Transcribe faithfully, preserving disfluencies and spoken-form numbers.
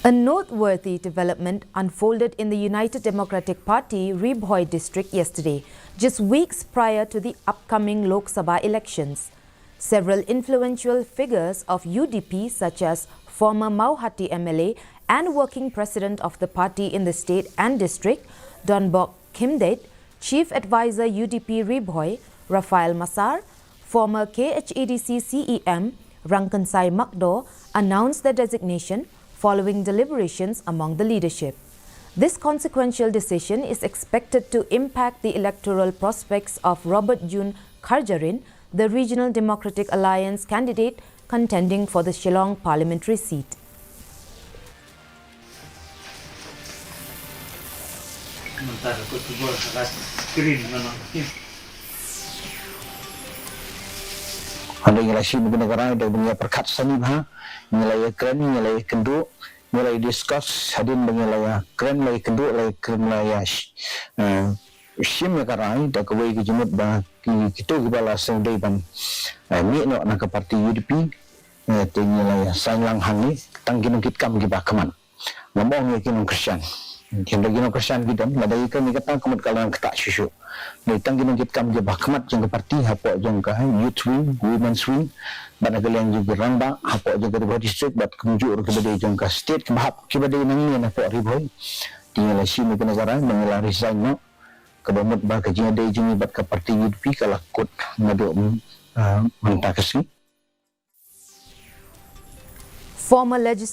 A noteworthy development unfolded in the United Democratic Party Ri Bhoi district yesterday, just weeks prior to the upcoming Lok Sabha elections. Several influential figures of U D P, such as former Mawhati M L A and working president of the party in the state and district, Donbok Khymdeit, Chief Advisor U D P Ri Bhoi, Raphael Masar, former K H A D C C E M, Rangkynsai Makdo, announced their designation following deliberations among the leadership. This consequential decision is expected to impact the electoral prospects of Robert June Kharjarin, the Regional Democratic Alliance candidate contending for the Shillong parliamentary seat. Hynrei ngi la shim ïa kane ka rai da ba ngi ïa pyrkhat sani bha, ngi la ïa kren, ngi la ïa kynduh, ngi la ïa discuss hadien ba ngi la ïa kren, la ïa kynduh, la ïa kren, la ïa sh-, eh, shim ïa ka rai da kawei ka jingmut ba ki, kito kiba la sngewdei ban, eh, mih noh na ka party U D P, eh, te ngi la ïa saiñ lang hangne, tang ki nongkitkam kiba khmat. Ngam ong ïa ki nongkyrshan. Hynrei ki nongkyrshan ki don, lada ïa kane kata ka mut ka la nang ktah shuh shuh. Dei tang ki nongkitkam kiba khmat jong ka party hapoh jong ka youth wing, women's wing, bad na ka liang jong ki rangbah hapoh jong ka Ri Bhoi district, bad kumjuh ruh kiba dei jong ka state kiba hap, kiba dei nangne na hapoh Ri Bhoi. Te ngi la shim ïa kane ka rai ba ngi la resign noh. Kaba mut ba ka jingïadei jong ngi bad ka party U D P ka la kut naduh, ah, mynta ka sngi. Former legislator